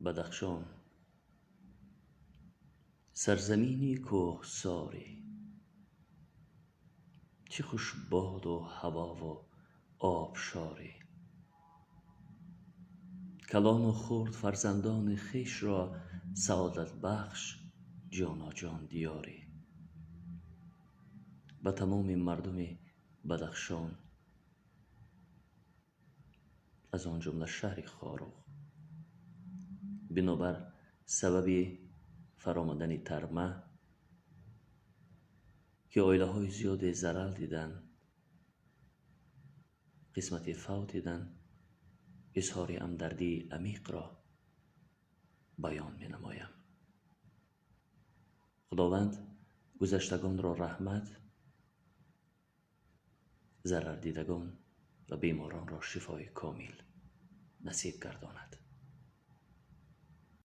Бадахшон, сарзамини кӯҳсорӣ, чӣ хуш боду ҳавову обшорӣ. Калону хурд фарзандони хешро саодатбахш ҷоноҷон диёрӣ. Ба тамоми мардуми Бадахшон, аз он ҷумла шаҳри Хоруғ, бинобар сабаби фаромадани тарма, ки оилаҳои зиёде зарар диданд, қисмате фавт диданд, изҳори ҳамдардии амиқро баён менамоям. Худованд гузаштагонро раҳмат, зарардидагон ва беморонро шифои комил насиб гардонад.